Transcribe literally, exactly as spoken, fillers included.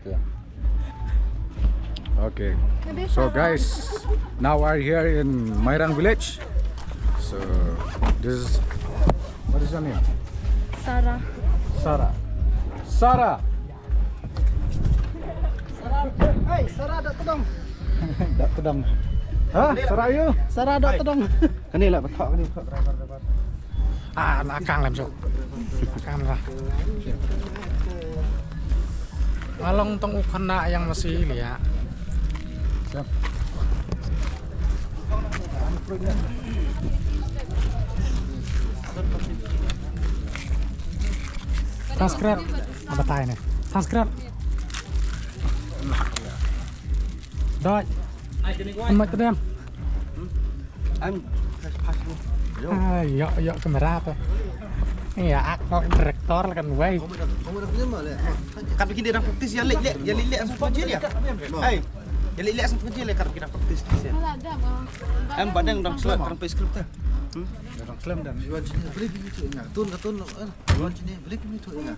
Yeah. Okay. So guys, now we're here in Mairang village. So this is, what is your name? Sarah. Sarah. Sarah. Hey, Sarah, dak tedong. Dak tedong. Ha? Sarah you? Sarah, dak tedong. Kane lah, betok kane, betok driver, driver. Ah, la kang lem suk. La kang lah. Nga long tang u khynnah ïa nga shi liah. Subscribe. Apa tai ne? Subscribe. Doi. Amat kedem. Em, pas, pas. Ah, yok, yok kamera tu. Iya, ak kok direktor kan wei. Kat bikin dia dah praktis ya lek lek ya lek lek langsung kerja dia. Hai. Ya lek lek langsung kerja lek kat bikin dah praktis ya. Em badang dang slot dang pay script dah. Dang slem dan. Iwan sini beli gitu ya. Tun katun. Iwan sini beli gitu ya.